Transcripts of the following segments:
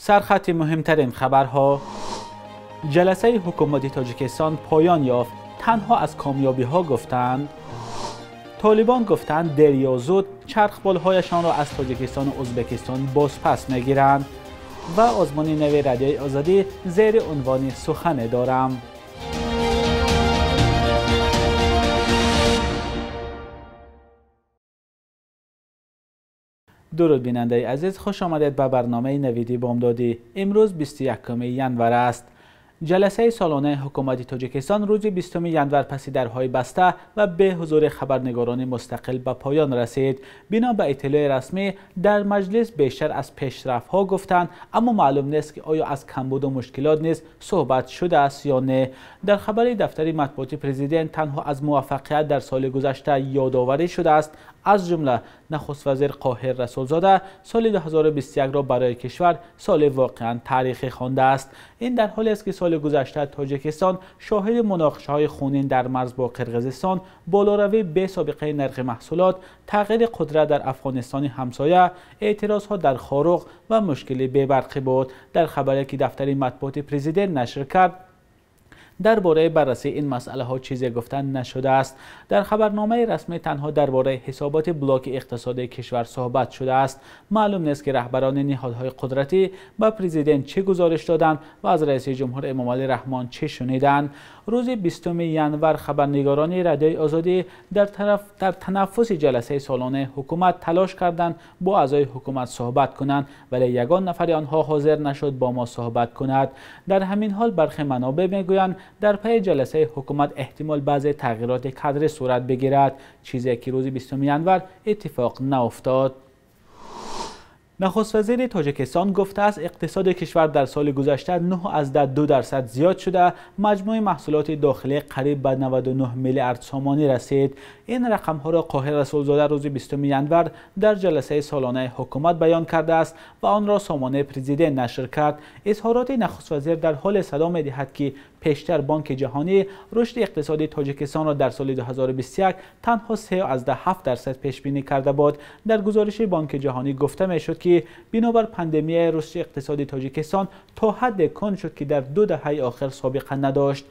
Сархати муҳимтарин хабарҳо. Ҷаласаи ҳукумати Тоҷикистон поён ёфт. Танҳо аз комёбиҳо гуфтанд. Толибон гуфтанд дер ё зуд чархболҳояшонро аз Тоҷикистон ва Ӯзбекистон бозпас мегиранд. Ва озмуни нави Радиои Озодӣ зери унвони «Сухане дорам». Дуруд бинандаи азиз, хуш омадед ба барномаи Навиди Бомдодӣ. Имрӯз 21 январ аст. Ҷаласаи солонаи ҳукумати Тоҷикистон рӯзи 20 январ паси дарҳои баста ва бе ҳузури хабарнигорони мустақил ба поён расид. Бино ба иттилои расмӣ, дар маҷлис бештар аз пешрафтҳо гуфтанд, аммо маълум нест ки оё аз камбуду мушкилот низ суҳбат шудааст ё не. Дар хабари дафтари матбуоти президент танҳо аз муваффақият дар соли гузашта ёдоварӣ шудааст. Аз ҷумла нахуствазир Қоҳир Расулзода соли 2021-ро барои кишвар соли воқеан таърихӣ хондааст. Ин дар ҳолест ки соли гузашта Тоҷикистон шоҳиди муноқишаҳои хунин дар марз бо Қирғизистон, болоравии бесобиқаи нархи маҳсулот, тағйири қудрат дар Афғонистони ҳамсоя, эътирозҳо дар Хоруғ ва мушкили бебарқӣ буд. Дар хабаре ки дафтари матбуоти президент нашр кард, дар бораи баррасии ин масъалаҳо чизе гуфта нашудааст. Дар хабарномаи расмӣ танҳо дар бораи ҳисоботи блоки иқтисодии кишвар суҳбат шудааст. Маълум нест ки раҳбарони ниҳодҳои қудратӣ ба президент чӣ гузориш доданд ва аз раиси ҷумҳур Эмомалӣ Раҳмон чӣ шуниданд. Рӯзи 20 январ хабарнигорони Радиои Озодӣ дар танаффуси ҷаласаи солонаи ҳукумат талош карданд бо аъзои ҳукумат суҳбат кунанд, вале ягон нафари онҳо ҳозир нашуд бо мо суҳбат кунад. Дар ҳамин ҳол бархе манобеъ мегӯянд дар пайи ҷаласаи ҳукумат эҳтимол баъзе тағйироти кадрӣ сурат бигирад, чизе ки рӯзи 20 январ иттифоқ наафтод. Нахуствазири Тоҷикистон гуфтааст иқтисоди кишвар дар соли гузашта 9,2% зиёд шуда, маҷмӯи маҳсулоти дохилӣ қариб ба 99 миллиард сомонӣ расид. Ин рақамҳоро Қоҳир Расулзода рӯзи 20 январ дар ҷаласаи солонаи ҳукумат баён кардааст ва онро сомонаи президент нашр кард. Изҳороти нахуствазир дар ҳоле садо медиҳад ки пештар Бонки Ҷаҳонӣ рушди иқтисодии Тоҷикистонро дар соли 2021 танҳо 3,7% пешбинӣ карда буд. Дар гузориши Бонки Ҷаҳонӣ гуфта мешуд ки бинобар пандемияи рушди иқтисодии Тоҷикистон то ҳадде кунд шуд ки дар ду даҳаи охир собиқа надошт.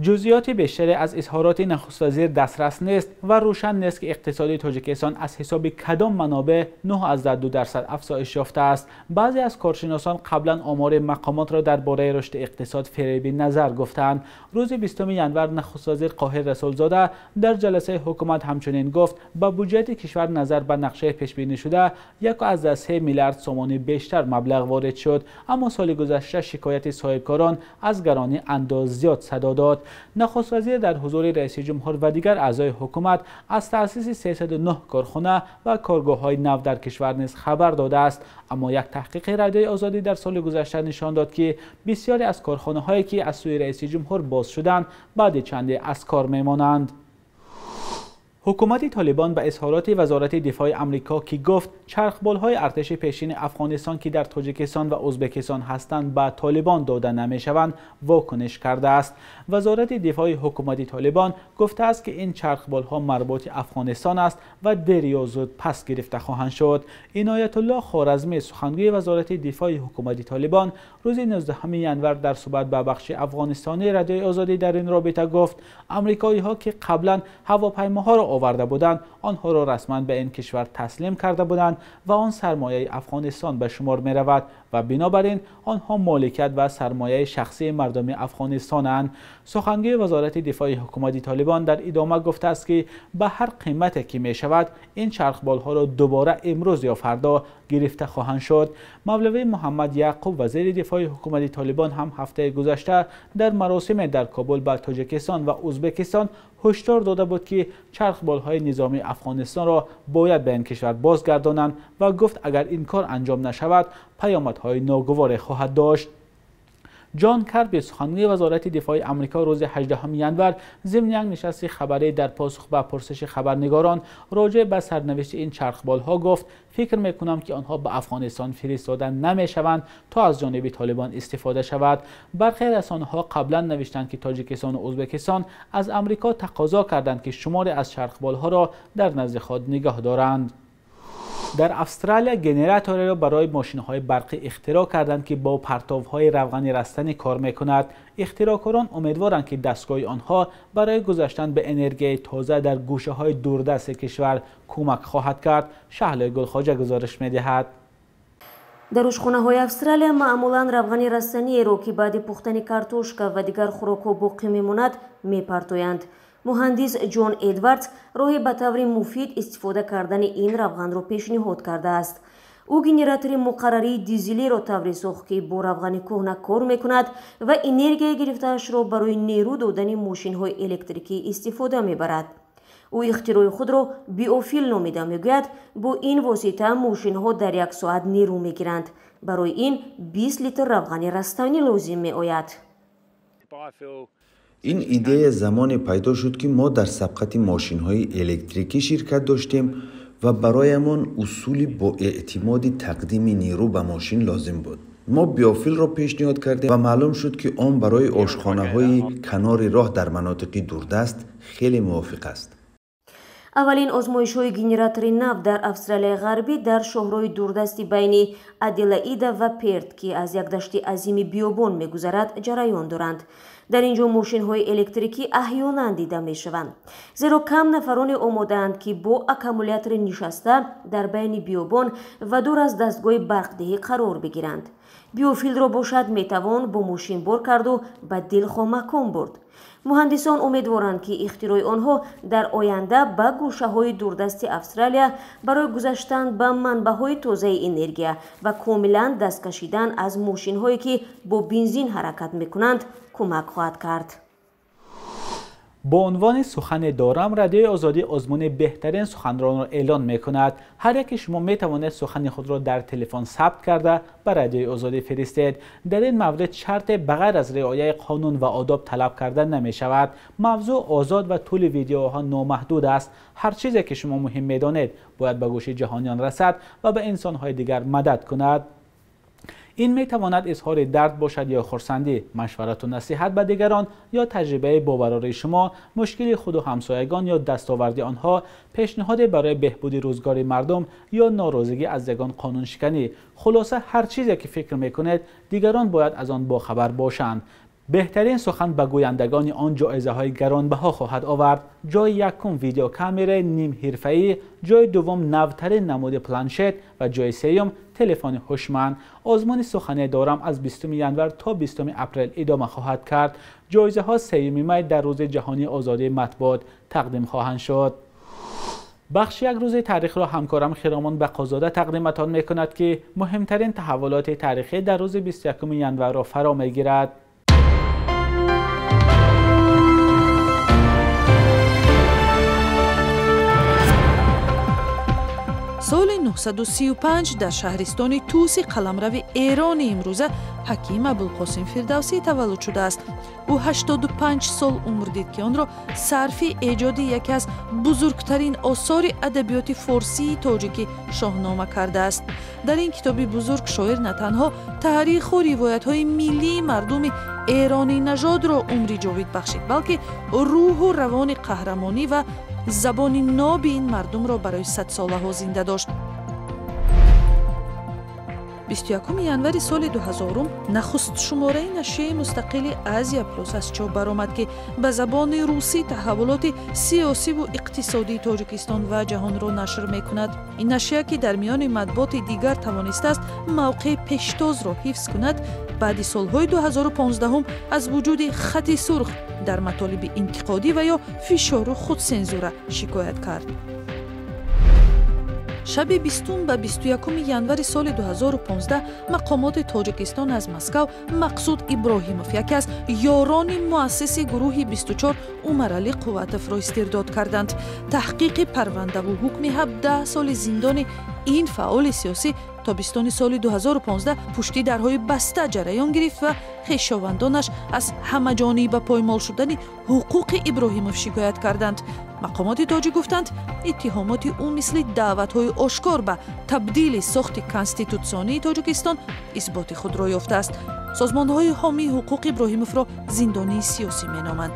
Ҷузъиёти бештаре аз изҳороти нахуствазир дастрас нест ва рӯшан нест ки иқтисоди Тоҷикистон аз ҳисоби кадом манобеъ 9,2% афзоиш ёфтааст. Баъзе аз коршиносон қаблан омори мақомотро дар бораи рушди иқтисод фиреби назар гуфтанд. Рӯзи 20 январ нахуствазир Қоҳир Расулзода дар ҷаласаи ҳукумат ҳамчунин гуфт ба буҷети кишвар назар ба нақшаи пешбинӣ шуда 1,3 миллиард сомонӣ бештар маблағ ворид шуд, аммо соли гузашта шикояти соҳибкорон аз гаронии андоз зиёд садо дод. Нахуствазир дар ҳузури раиси ҷумҳур ва дигар аъзои ҳукумат аз таъсиси 309 корхона ва коргоҳҳои нав дар кишвар низ хабар додааст. Аммо як таҳқиқи Радиои Озодӣ дар соли гузашта нишон дод ки бисёре аз корхонаҳое ки аз сӯи раиси ҷумҳур боз шуданд, баъди чанде аз кор мемонанд. Ҳукумати Толибон ба изҳороти Вазорати дифои Амрико ки гуфт чархболҳои артиши пешини Афғонистон ки дар Тоҷикистон ва Ӯзбекистон ҳастанд ба Толибон дода намешаванд вокуниш кардааст. Вазорати дифои ҳукумати Толибон гуфтааст ки ин чархболҳо марбути Афғонистон аст ва дер ё зуд пас гирифта хоҳанд шуд. Иноятуллоҳ Хоразмӣ, сухангӯи Вазорати дифои ҳукумати Толибон, рӯзи 19 январ дар суҳбат ба бахши афғонистонии Радиои Озодӣ дар ин робита гуфт амрикоиҳо ки қаблан ҳавопаймоҳоро оварда буданд, онҳоро расман ба ин кишвар таслим карда буданд ва он сармояи Афғонистон ба шумор меравад ва бинобар ин онҳо моликият ва сармояи шахсии мардуми Афғонистонанд. Сухангӯи Вазорати дифои ҳукумати Толибон дар идома гуфтааст ки ба ҳар қимате ки мешавад ин чархболҳоро дубора имрӯз ё фардо гирифта хоҳанд шуд. Мавлавӣ Муҳаммад Яъқуб, вазири дифои ҳукумати Толибон, ҳам ҳафтаи гузашта дар маросиме дар Кобул ба Тоҷикистон ва Ӯзбекистон ҳушдор дода буд ки чархболҳои низомии Афғонистонро бояд ба ин кишвар бозгардонанд ва гуфт агар ин кор анҷом нашавад паёмадҳои ногуворе хоҳад дошт. Ҷон Карби, сухангӯи Вазорати дифои Амрико, рӯзи 18 январ зимни як нишасти хабарӣ дар посух ба пурсиши хабарнигорон роҷеъ ба сарнавишти ин чархболҳо гуфт фикр мекунам ки онҳо ба Афғонистон фиристода намешаванд то аз ҷониби Толибон истифода шавад. Бархе расонаҳо қаблан навиштанд ки Тоҷикистон ва Ӯзбекистон аз Амрико тақозо карданд ки шуморе аз чархболҳоро дар назди худ нигоҳ доранд. Дар Австралия генераторро барои мошинҳои барқӣ ихтироъ карданд, ки бо партовҳои равғани растанӣ кор мекунад. Ихтироъкорон умедворанд, ки дастгоҳи онҳо барои гузаштан ба энергияи тоза дар гӯшаҳои дурдасти кишвар кӯмак хоҳад кард. Шаҳлои Гулхоҷа гузориш медиҳад. Дар ошхонаҳои Австралия маъмулан равғани растаниеро, ки баъди пухтани картошка ва дигар хӯрокҳо боқӣ мемонад, мепартоянд. Муҳандис Ҷон Эдвардс роҳи ба таври муфид истифода кардани ин равғанро пешниҳод кардааст. Ӯ генератори муқаррарии дизелиро тавре сохт, ки бо равғани кӯҳна кор мекунад ва энергияи гирифтаашро барои нерӯ додани мошинҳои электрикӣ истифода мебарад. Ӯ ихтирои худро биофил номида мегӯяд, бо ин восита мошинҳо дар як соат нерӯ мегиранд. Барои ин 20 литр равғани растанӣ лозим меояд. Ин идея замоне пайдо шуд, ки мо дар сабқати мошинҳои электрикӣ ширкат доштем ва бароямон усули бо эътимоди тақдими нерӯ ба мошин лозим буд. Мо биофилро пешниҳод кардем ва маълум шуд, ки он барои ошхонаҳои канори роҳ дар манотиқи дурдаст хеле мувофиқ аст. Аввалин озмоишҳои генератори нав дар Австралияи Ғарбӣ дар шоҳрои дурдасти байни Аделаида ва Перт, ки аз як дашти азими биёбон мегузарад, ҷараён доранд. Дар ин ҷо мошинҳои электрикӣ аҳёнан дида мешаванд, зеро кам нафароне омодаанд, ки бо аккумулятори нишаста дар байни биёбон ва дур аз дастгоҳи барқдиҳӣ қарор бигиранд. Биофилро бошад метавон бо мошин бор карду ба дилхоҳ макон бурд. Муҳандисон умедворанд, ки ихтирои онҳо дар оянда ба гӯшаҳои дурдасти Австралия барои гузаштан ба манбаъҳои тозаи энергия ва комилан даст кашидан аз мошинҳое, ки бо бензин ҳаракат мекунанд, кӯмак хоҳад кард. Бо унвони «Сухане дорам» Радиои Озодӣ озмуни беҳтарин суханронро эълон мекунад. Ҳар яке шумо метавонед сухани худро дар телефон сабт карда ба Радиои Озодӣ фиристед. Дар ин маврид шарте ба ғайр аз риояи қонун ва одоб талаб карда намешавад. Мавзӯъ озод ва тӯли видеоҳо номаҳдуд аст. Ҳар чизе ки шумо муҳим медонед бояд ба гӯши ҷаҳониён расад ва ба инсонҳои дигар мадад кунад. Ин метавонад изҳори дард бошад ё хурсандӣ, машварату насиҳат ба дигарон ё таҷрибаи боварории шумо, мушкили худу ҳамсоягон ё дастоварди онҳо, пешниҳоде барои беҳбуди рӯзгори мардум ё норозигӣ аз ягон қонуншиканӣ. Хулоса, ҳар чизе ки фикр мекунед, дигарон бояд аз он бохабар бошанд. Беҳтарин сухан ба гӯяндагони он ҷоизаҳои гаронбаҳо хоҳад овард. Ҷои якум видеокамераи нимҳирфаӣ, ҷои дуввум навтарин намуди планшет ва ҷои сеюм телефони ҳушманд. Озмуни «Сухане дорам» аз 20 январ то 20 апрел идома хоҳад кард. Ҷоизаҳо 3 май дар рӯзи ҷаҳонии озодии матбуот тақдим хоҳанд шуд. Бахши як рӯзи таърихро ҳамкорам Хиромон Бақозода тақдиматон мекунад, ки муҳимтарин таҳаввулоти таърихӣ дар рӯзи 21 январро фаро мегирад. Соли 935 дар шаҳристони Туси қаламрави Эрони имрӯза ҳаким Абулқосим Фирдавсӣ таваллуд шудааст. Ӯ 85 сол умр дид, ки онро сарфи эҷоди яке аз бузургтарин осори адабиёти форсии тоҷикӣ Шоҳнома кардааст. Дар ин китоби бузург шоир на танҳо таъриху ривоятҳои миллии мардуми эронӣ нажодро умри ҷовид бахшид, балки рӯҳу равони қаҳрамонӣ ва забони ноби ин мардумро барои садсолаҳо зинда дошт. 21 январи соли 2000 нахуст шумораи нашрияи мустақили Азия Плюс аз чоп баромад, ки ба забони русӣ таҳаввулоти сиёсиву иқтисодии Тоҷикистон ва ҷаҳонро нашр мекунад. Ин нашрия, ки дар миёни матбуоти дигар тавонистааст мавқеи пештозро ҳифз кунад, баъди солҳои 2015 аз вуҷуди хати сурх дар матолиби интиқодӣ ва ё фишору худсензура шикоят кард. Шаби 20 ба 21 январи соли 2015 мақомоти Тоҷикистон аз Москав Мақсуд Иброҳимов, яке аз ёрони муассиси гурӯҳи 24 Умаралӣ Қувватовро истирдод карданд. Таҳқиқи парвандаву ҳукми 17 соли зиндони ин фаъоли сиёсӣ тобистони соли 2015 пушти дарҳои баста ҷараён гирифт ва хешовандонаш аз ҳамаҷониба поймол шудани ҳуқуқи Иброҳимов шикоят карданд. Мақомоти тоҷик гуфтанд, иттиҳомоти ӯ мисли даъватҳои ошкор ба табдили сохти конститутсионии Тоҷикистон исботи худро ёфтааст. Созмонҳои ҳомии ҳуқуқ Иброҳимовро зиндонии сиёсӣ меноманд.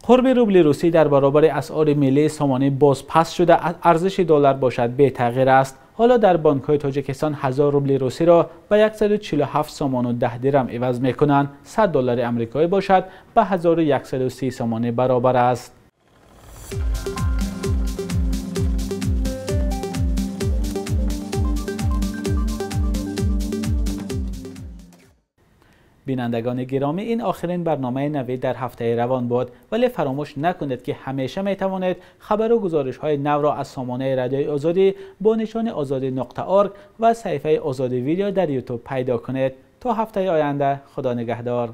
Қурби рубли русӣ дар баробари асъори миллии сомонӣ боз паст шуда, арзиши доллар бошад бетағйир аст. Ҳоло дар бонкҳои Тоҷикистон 1000 рубли русиро ба 147 сомону 10 дирам иваз мекунанд. 100 доллари амрикоӣ бошад ба 1130 сомонӣ баробар аст. Бинандагони гиромӣ, ин охирин барномаи навӣ дар ҳафтаи равон буд, вале фаромӯш накунед, ки ҳамеша метавонед хабару гузоришҳои навро аз сомонаи Радиои Озодӣ бо нишони ozodi.org ва саҳифаи Озодӣ Видео дар Ютуб пайдо кунед. То ҳафтаи оянда, Худо нигаҳдор.